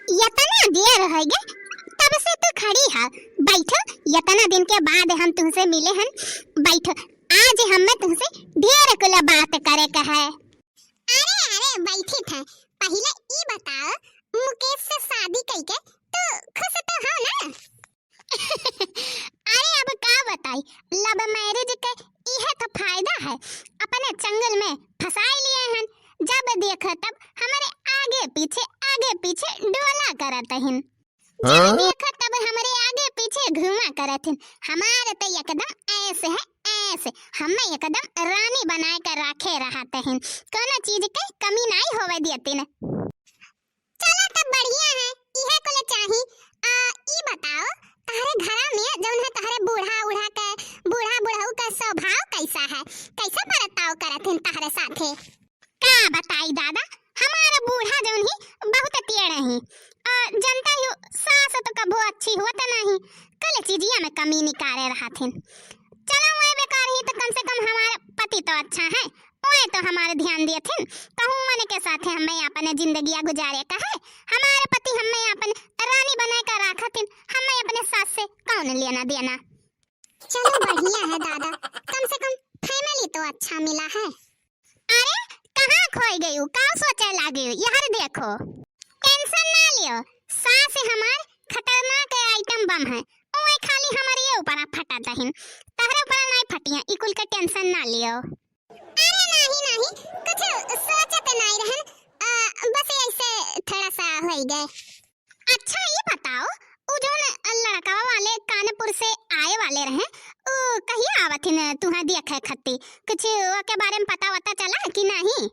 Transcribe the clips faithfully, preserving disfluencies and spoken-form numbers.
इतना देर होइ गए, तब से तू खड़ी है। बैठो, इतना दिन के बाद हम तुमसे मिले हन। बैठो, आज हमें तुमसे ढेर कुल बात करे के है। अरे, अरे, बैठी थे। पहिले ई बताओ, मुकेश से शादी कइके तू खुश तो हो ना? अरे, अब का बताई, love marriage के इहे तो फायदा है, अपने चंगुल में फंसाई लिए हन। जब देखो तब हमरे आगे पीछे, आगे पीछे डोला करत हिन। जब हाँ? देखो तब हमरे आगे पीछे घूमा करत हिन। हमार तो एकदम ऐस है, ऐस। हमें एकदम रानी बनाए के रखे रहत हिन, कोनो चीज के कमी नाई होवे देतिन। चलो, तब बढ़िया है, इहे कुल चाही। आ, ई बताओ, तहरे घरा में जौन है तहरे बूढ़ा उढ़ा के, बूढ़ा बुढ़ऊ का स्वभाव कैसा है, कैसा बर्ताव करत हिन तहरे साथे? का बताई दादा, हमार बूढ़ा जौन ही बहुत टेढ़ ही। आ, जनता ही सास तो कबो अच्छी होत नहीं, कुल चीजिया में कमी निकारे रहत हिन। चलो, वह बेकार ही तो कम से कम हमार पति तो अच्छा है, ओए तो हमार ध्यान दियथिन, कहूँ उनके साथे हमें अपने जिंदगिया गुजारे का है। हमार पति हमें अपन रानी बनाए का राखथिन, हमें अपने सास से कौन लेना देना। चलो बढ़िया है दादा, कम से कम family तो अच्छा मिला है। अरे कहाँ खोई गई, का सोचे लागी? यार देखो, tension ना लियो, सास हमार खतरनाक item bomb है, ओए खाली हमारे ऊपर फटा दहिन, तहरे ऊपर नहीं फटिया, ई कुल का tension ना लियो। अरे नहीं, नहीं, कुछ सोचत नहीं रहन, आ, बस ऐसे थोड़ा सा होई गए। अच्छा, ये बताओ, उ जौन लड़कवा वाले कानपुर से आए वाले रहे, उ कहिया आवत हिन तुहाँ देखे खत्ती? कुछ ओके बारे में पता वता चला कि नहीं?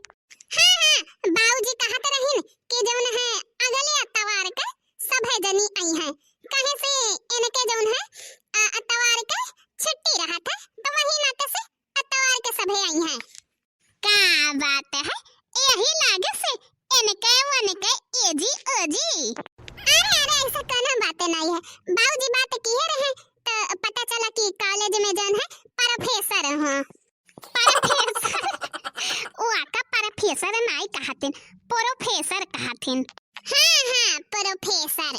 हाँ, हाँ, बाबूजी कहत रहिन कि जौन है अगले अतवार के सभे जनी आई हैं, कहे से इनके जौन है, आ, अतवार के छुट्टी रहत है, तो वही नाते से अतवार के सभे आई हैं। का बात है, यही लागे से इनके उनके एजी ओजी। अरे, अरे, ऐसा कोनो बात नहीं है। बाबूजी बात किए रहे, तो पता चला कि college में जौन है, professor हो। Professor? वो आका professor नाई कहतिन, professor कहतिन। हाँ, हाँ, professor।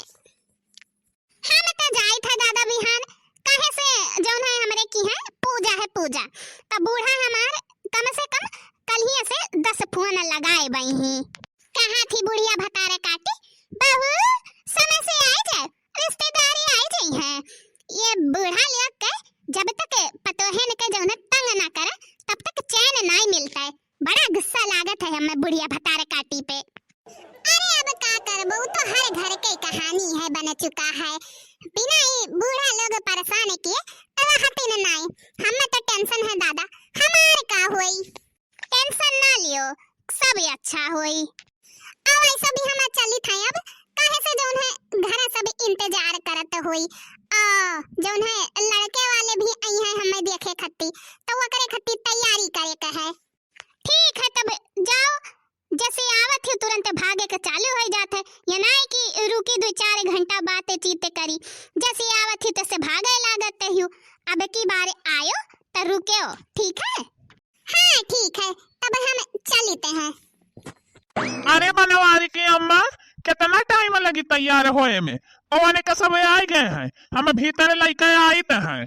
हम तो जाइत है दादा बिहान, काहे से जौन है हमरे की है पूजा है पूजा, तो बूढ़ा हमार कम से कम कलिए से दस फोन लगाए बई ही। कहाँ थी बुढ़िया भतारे काटी, बहू समय से आए जाए, रिश्तेदारी आए जाई है। ये बूढ़ा लोग के जब तक पतोहन के जौन है तंग ना करे, तब तक चैन नाई मिलता है। बड़ा गुस्सा लागत है हमें बुढ़िया भतार काटी पे। अरे अब का करबो, उ तो हर घर के कहानी है, बन चुका है। बिना ई बूढ़ा लोग परेशान किए रहतिन नाई। हमें तो tension है दादा, हमार का होई? Tension ना लियो, सब अच्छा होई। और ऐसा भी हम चलित है अब, काहे से जौन है घर सब इंतजार करत होई। आ, जौन है लड़के वाले भी आई हैं हमें देखे खत्ती, तो ओकरे खत्ती तैयारी करे के है। ठीक है, तब जाओ, जैसे आवत ही तुरंत भागे के चालू हो जात है। ये नाई कि रुकी दो चार घंटा बातचीत करी, जैसे आवत ही तैसे भागे लागत है। अब की बार आयो तो रुक्यो, ठीक है? हाँ, ठीक है, तब हम चलित हैं। अरे बनवारी की अम्मा, कितना time लगी तैयार होए में? ओने का सब आइ गए हैं, हम भीतर लइके आइत हैं।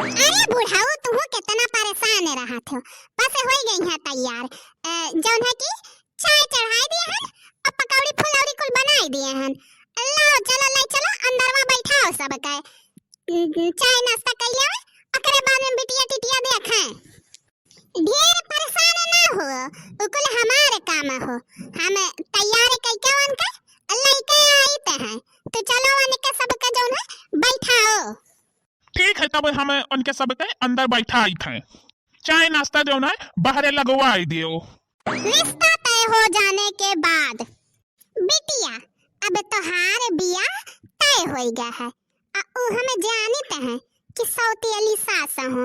अरे बुढ़ऊ, तुहू कितना परेशान रहत हो, बस होइ गई है तैयार। अ, जौन है कि चाय चढ़ाई दिए हन और पकौड़ी फुलौड़ी कुल बनाई दिए हन। लाओ, चलो, ले चलो, अंदरवा बैठाओ सबके। उम, चाय नाश्ता कइले, ओकरे बाद में बिटिया टिटिया देखें। ढेर परेशान ना हो, उ कुल हमार काम हो। हम तैयार कइके उनके लइके आइत हैं। तो चलो उनके सबके जौन है बैठाओ। ठीक है, तब हम उनके सबके अंदर बैठाइत हैं। चाय नाश्ता जौन है बाहरे लगवाई दियो। रिश्ता तय हो जाने के बाद बिटिया, अब तोहार बियाह तय होइ गया है। आ उ हम जानित हैं कि सौतेली सास हो,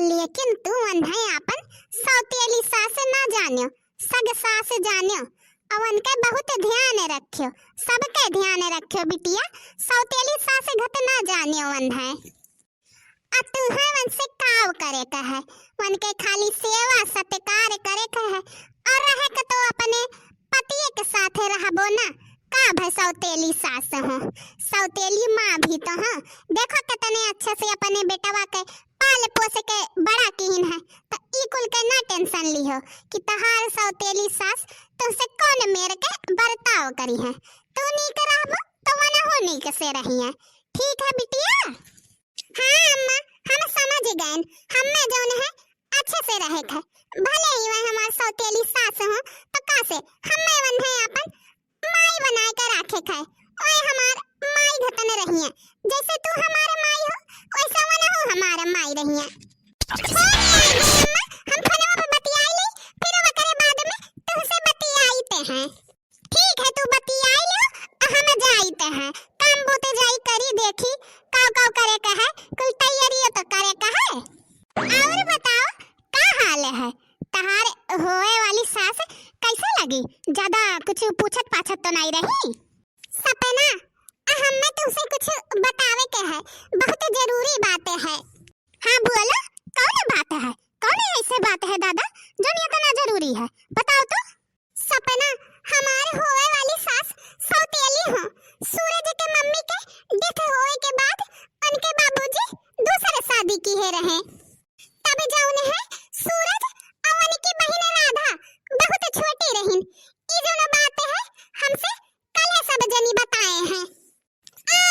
लेकिन तू उन्हें आपन सौतेली सास ना जान्यो, सग सास जान्यो। और उनके बहुत ध्यान रख्यो, सबके ध्यान रख्यो बिटिया, सौतेली सास घत ना जान्यो उन्हें। आ तुहें उनसे काव करे के है, उनके खाली सेवा सत्कार करे के है, और रहे के तो अपने पतिये के साथे रहबो ना, का भै सौतेली सास हो, सौतेली माँ भी तो हो। देखो कितने अच्छे से अपने बेटवा के पाल पोस के बड़ा किहिन है, तो ई कुल के ना tension लिहो कि तहार सौतेली सास तुमसे कौन मेर के बर्ताव करिहैं। तू नीक रहबो तो वनहु नीक से रहिहैं। ठीक है बिटिया? हाँ अम्मा, हम समझ गएन। हम्मे जौन है अच्छे से रहे के है। भले ही वह हमार सौतेली सास हो, तो का से हम्मे वन्हे आपन माई बनाए के राखे के है। ओए हमार माई घतन रहिए, जैसे तू हमार माई हो, वैसे वनहु हमार माई रहिए। हो गया है अम्मा, हम फोनवा पे बतियाई ली, फिर ओकरे बाद में तुमसे बतियाईते हैं। ठीक है, तू बतियाई लो, हम जाइत हैं। काम बूते जाई करी, देखी काव काव करे का है, कुल तैयारियों तो करे का है। और बताओ, का हाल है? तहार होए वाली सास कैसे लगी? ज्यादा कुछ पूछत पाछत तो नहीं रही? सपना, हम्मे तुमसे कुछ बतावे के है, बहुत जरूरी बात है। हाँ बोलो, कौन बात है? कौन ऐसे बात है दादा, जौन इतना जरूरी है? बताओ तो। सपना, हमार होवे वाली सास सौतेली हो। सूरज के मम्मी के death होवे के बाद उनके बाबूजी दूसरे शादी किहे रहे। तब जौन है सूरज और उनकी बहिन राधा बहुत छोटी रहिन। ई जौन बात है हमसे कल सब जनी बताए हैं। आ,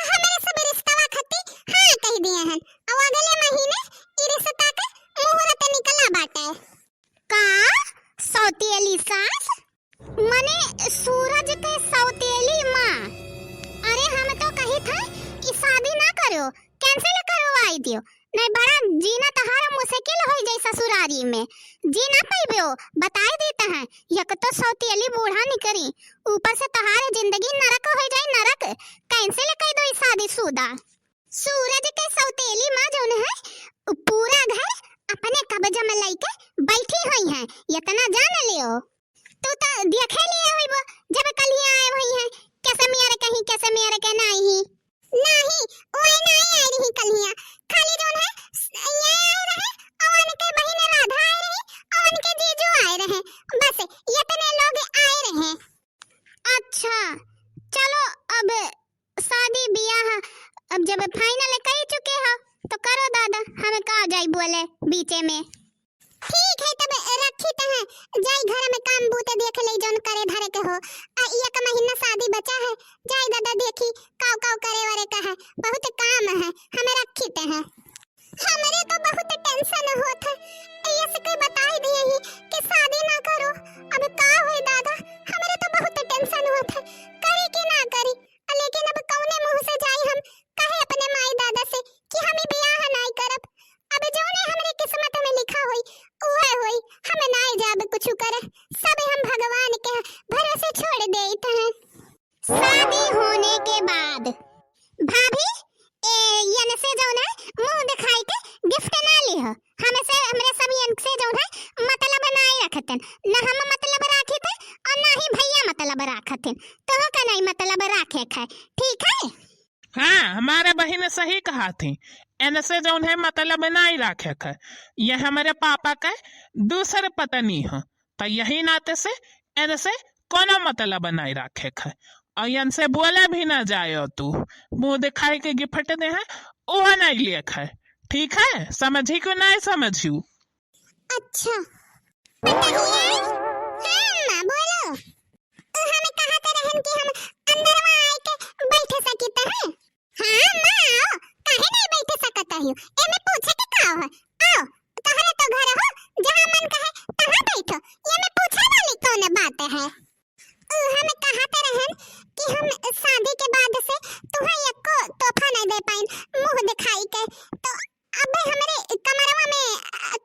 हमरे सब रिश्तवा खती हाँ कह दिए हैं। और अगले महीने ई रिश्ता के मुहूर्त निकला बाटे। का? सौतेली सास? मने सूरज के सौतेली माँ? अरे हम तो कही थे कि शादी ना करो, cancel करवाई दियो, नहीं बड़ा जीना तहार मुश्किल हो जाई ससुरारी में, जी ना पाइबो। बताई देते हैं, एक तो सौतेली बूढ़ा निकरी, ऊपर से तहार जिंदगी नरक हो जाई नरक, cancel कर दो ई शादीशुदा। सूरज के सौतेली माँ जौन है, उ पूरा घर अपने कब्जा में लइके बैठी हुई हैं, इतना जान लियो। तू तो देखे लिए होइबो, जब कलिया आए हुई हैं, कैसे मेरे कहीं, कैसे मेरे के नहीं। नहीं, ओए नहीं आई रही कलिया, खाली जौन है, ये आए रहे, और उनके बहिन राधा आए रही, और उनके जीजू आए रहे, बस इतने लोग आए रहे। अच्छा, चलो अब शादी बियाह अब जब final कई चुके हो, तो करो दादा, हमें का जाई बोले बीचे में। ठीक है, तब रखी त है, जाई घर में काम बूते देख ले, जौन करे धरे के हो। आ एक महीना शादी बचा है, जाई दादा देखी काव काव करे वरे का है, बहुत काम है, हमें रखी त है। हमरे तो बहुत tension होत है, यस के बताई दिए ही कि शादी ना करो। अब का होई दादा, हमरे तो बहुत tension होत है, करी कि ना करी। लेकिन अब कौने मुंह से जाई हम कहे अपने माई दादा से कि हम ई बियाह नाई करब। अब जौने हमरे किस्मत में लिखा होई, उहे होई, हम नाई जाब कुछ करे, सब हम भगवान के भरोसे छोड़ देइत हैं। शादी होने के बाद भाभी, ए, यन से जौन है मुंह दिखाई के gift ना लिह। हमसे, हमरे सब यन से जौन है मतलब नाई रखतन, ना हम मतलब राखी थे और ना ही भैया मतलब राखथिन। तोह का नाई मतलब राखे खे, ठीक है? हाँ, हमारे बहिन सही कहा थी, इनसे जौन है मतलब नाई राखे खे। ये हमरे पापा के दूसर पत्नी ह, त यही नाते से इनसे कोनो मतलब नाई राखे खे। और इनसे बोले भी ना जायो तू, मुंह दिखाई के gift दे है, वो नाई लिए खे। ठीक है, समझी को नाई समझू? अच्छा, पता नहीं है। हाँ, माँ, बोलो। उ हमें कहत रहन कि हम अंदरवा आए के बैठ सकित है। हाँ, माँ, आओ, काहे नहीं बैठ सकत हो? एमे पूछे के का हो? आओ, तोहरे तो घर हो, जहाँ मन कहे, तहाँ बैठो। एमे पूछे वाली कौन बात है? उ हमें कहत रहन कि हम शादी के बाद से तुहें एको तोहफा नहीं दे पाइन, मुंह दिखाई के। तो अबे हमरे कमरवा में,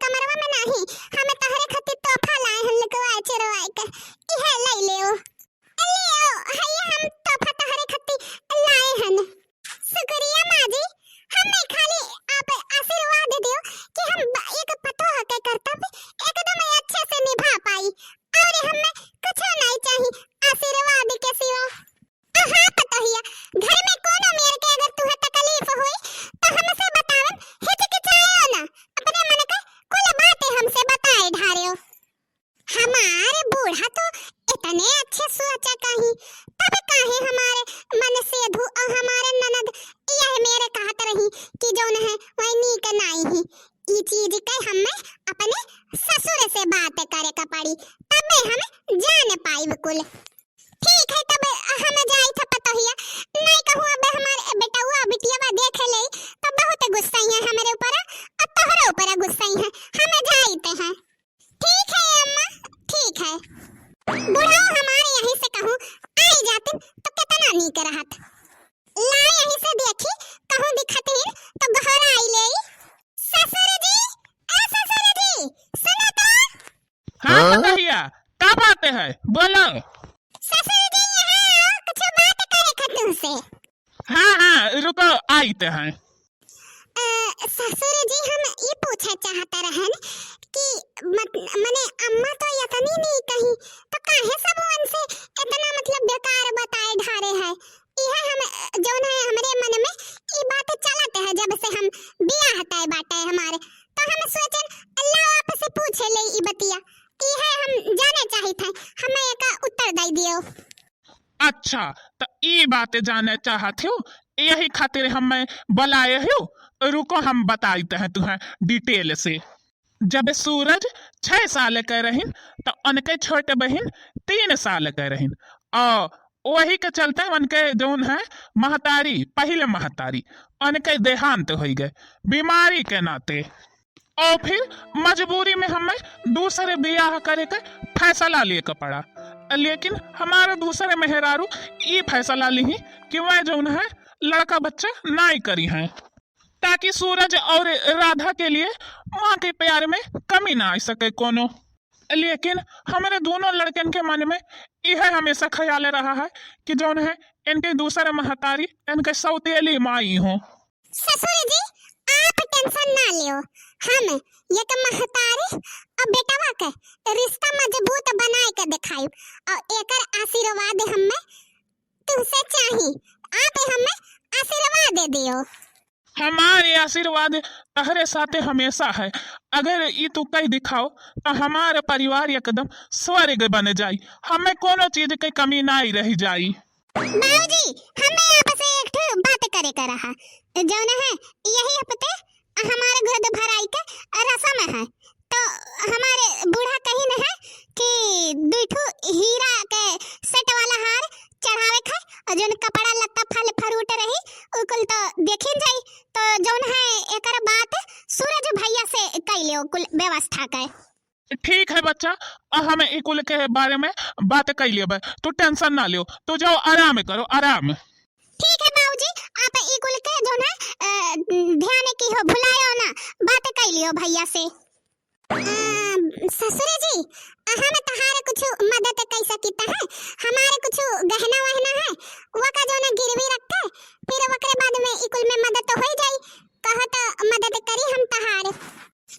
कमरवा में नाही, हमें तोहरे खातिर तोहफा लाए हन, लुकवाए चुरवाए के, इहे ले लेओ। लेओ, हइया हम तोहफा तोहरे खातिर लाए हन। शुक्रिया माँ जी, हमें खाली आप आशीर्वाद दियो कि हम ब-, एक पतोह के कर्तव्य एकदम अच्छे से निभा पाई, और हमें कुछ नहीं चाहिए आशीर्वाद के सिवा। हाँ पता के रहत। ला यही से देखी, कहूँ दिखत हिन तो गोहराई लेई। ससुर जी, ए ससुर जी, सुनो तो। हाँ, हाँ? पतहिया, का बात है? बोलो। ससुर जी, यहाँ आओ, कुछ बात करे ख तुमसे। हाँ, हाँ, रुको, आइत हैं। अ, ससुर जी, हम ई पूछे चाहत रहन कि मत-, मने अम्मा तो यतनी नहीं कही, तो काहे सब उनसे इतना मतलब बेकार बताए ढारे है? इहे हम, जौन है हमरे मन में ई बात चलत है, जब से हम बियाह तय बाटे हमारे, तो हम सोचन लाओ आपसे पूछे ले ई बतिया, इहे हम जाने चाहित है, हमें एका उत्तर दे दियो। अच्छा, त ई बात जाने चाहत हो, यही खातिर हमें बुलाए हो। रुको, हम बताइत हैं तुहें detail से। जब सूरज छह साल के रहिन, त उनके छोट बहिन तीन साल के रहिन, और वही के चलते उनके जौन है महतारी, पहले महतारी, उनके देहांत हो गए बीमारी के नाते। और फिर मजबूरी में हमें दूसरे बियाह करे के फैसला लेके पड़ा, लेकिन हमारे दूसरे मेहरारू ई फैसला लिही कि वह जौन है लड़का बच्चा नाई करी हैं, ताकि सूरज और राधा के लिए माँ के प्यार में कमी ना आ सके कोनो। लेकिन हमारे दोनों लड़कन के मन में यह हमेशा ख्याल रहा है कि जौन है इनके दूसरे महतारी इनके सौतेली माई हो। ससुर जी, आप tension ना लियो, हम एक महतारी और बेटवा के रिश्ता मजबूत बनाए के दिखाई और एकर आशीर्वाद हमें तुमसे चाही, आप हमें आशीर्वाद दे दियो। हमारे आशीर्वाद तहरे साथे हमेशा है। अगर ई तू कह दिखाओ तो हमारा परिवार एकदम स्वर्ग बन जाई, हमें कोनो चीज के कमी नाई रह जाई। बाबूजी, हमें आपसे एक ठो बात करे का रहा। जौन है, यही हफ्ते हमारे गोद भराई के रसम है, तो हमारे बूढ़ा कहिन है कि दुई ठो हीरा के set वाला हार चढ़ावे के है, और जौन कपड़ा लत्ता फल fruit रही, उ कुल तो देखिन जाई। तो जौन है, एकर बात सूरज भैया से कई लियो कुल व्यवस्था के। ठीक है बच्चा, आ हम ई कुल के बारे में बात कई लेबे, तू tension ना लियो, तू जाओ आराम करो, आराम। ठीक है बाबूजी, आप ई कुल के जौन है, अ, ध्यान की हो, भुलायो ना, बात कई लियो भैया से। अ, ससुर जी, हम तहार कुछ मदद कई सकित है, हमारे कुछ गहना वहना है, वो का जौन गिरवी रख के, फिर ओकरे बाद में ई कुल में मदद तो हो जाई, कहो तो मदद करी हम तहार।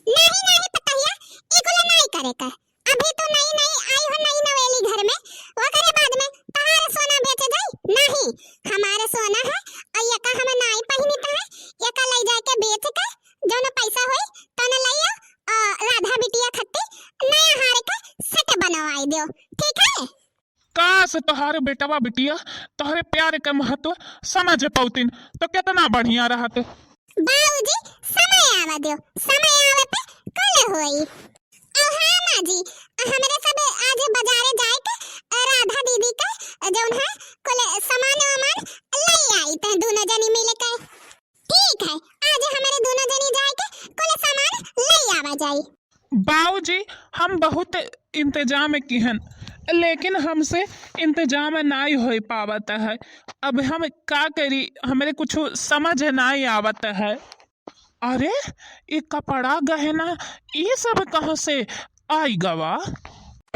नहीं, नहीं पतहिया, ई कुल नहीं करे के। अभी तू नई नई आई हो, नई नवेली घर में, ओकरे बाद में तहार सोना बेचे जाई? नहीं, हमारे सोना है, और एका हम नाई पहिनित है, एका ले जाके बेच के जौन पैसा होई, तौन ले आओ, और राधा बिटिया खत्ती नया हार के set बनवाई दियो, ठीक है? काश तोहार बेटवा बिटिया तोहरे प्यार के महत्व समझ पौतिन तो कितना बढ़िया रहत। बाबूजी, समय आवा दियो, समय आवे पे कुल होई। और हाँ माँ जी, हमरे सब आज बाजारे जाए के राधा दीदी के जौन है कुल सामान वामान ले आई ते दोनों जनी मिल के। ठीक है, आज हमरे दोनों जनी जाए के कुल सामान ले आवा जाई। बाबूजी, हम बहुत इंतजाम किहन, लेकिन हमसे इंतजाम नाई होई पावत है। अब हम का करी, हमरे कुछ समझ नाई आवत है। अरे, ई कपड़ा गहना, ई सब कहाँ से आई गवा?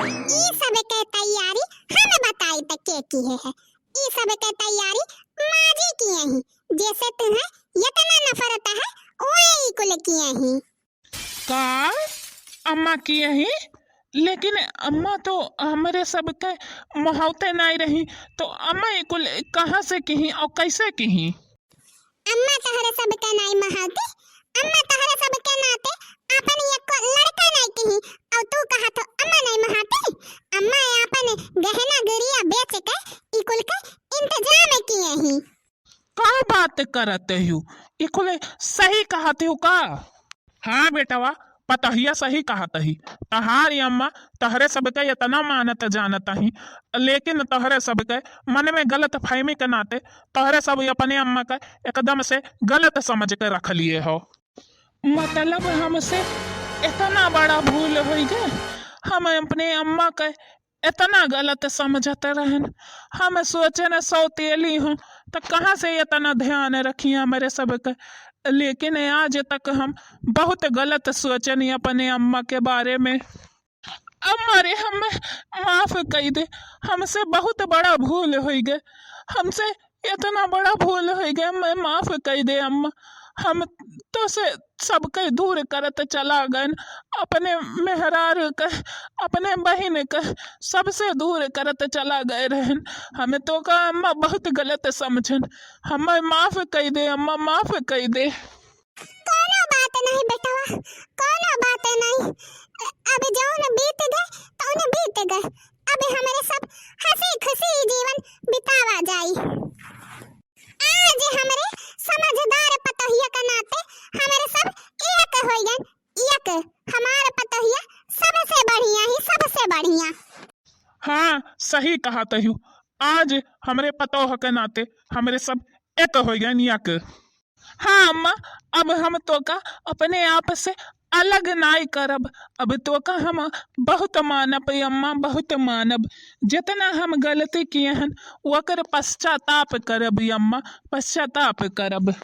ई सब के तैयारी हम बताई त के किहे है। ई सब के तैयारी माँ जी किहे ही, जैसे तुम्हें इतना नफरत है, वही कुल किहे ही। का? अम्मा किहे ही? लेकिन अम्मा तो हमरे सबके मोहौते नाई रही, तो अम्मा ई कुल कहाँ से किही और कैसे किही? अम्मा तहरे सबके नाई मोहौती, अम्मा तहरे सबके नाते आपन एको लड़का नाई किही, और तू कहा तो अम्मा नाई मोहौती? अम्मा आपन गहना गुरिया बेच के ई कुल के इंतजाम किहे ही। का बात करत हू? ई कुल सही कहत हू का? हाँ बेटवा, पतहिया सही कहत ही। तहार अम्मा तहरे सबके इतना मानत जानत ही, लेकिन तहरे सबके मन में गलत फहमी के नाते तहरे सब अपने अम्मा के एकदम से गलत समझ के रख लिए हो। मतलब हमसे इतना बड़ा भूल होई गए, हम अपने अम्मा के एतना गलत समझत रहन। हम सोचन सौतेली हूँ, त कहाँ से एतना ध्यान रखी हमरे सबके। लेकिन आज तक हम बहुत गलत सोचनी अपने अम्मा के बारे में। अम्मा रे, हमें माफ कई दे, हमसे बहुत बड़ा भूल होई गए, हमसे एतना बड़ा भूल होई गए, हमें माफ कई दे अम्मा। हम तोसे सबके दूर करत चला गए, अपने मेहरार के, अपने बहिन के, सबसे दूर करत चला गए रहन। हमें तोका अम्मा बहुत गलत समझन, हमें माफ कई दे अम्मा, माफ कई दे। कौनो बात नहीं बेटवा, कौनो बात नहीं। अब जौन बीत गए, तौन बीत गए। अब हमरे सब हँसी खुशी जीवन बितावा जाई। आज हमरे समझदार पतोहिया के नाते हमरे सब एक होइ गए, एक। हमार पतोहिया सबसे बढ़िया ही, सबसे बढ़िया। हाँ, सही कहत हू। आज हमरे पतोह के नाते हमरे सब एक होइ गए, एक। हाँ अम्मा, अब हम तोका अपने आप से अलग नाई करब। अब तोका हम बहुत मानब अम्मा, बहुत मानब। जितना हम गलती किए हन, ओकर पश्चाताप करब अम्मा, पश्चाताप करब।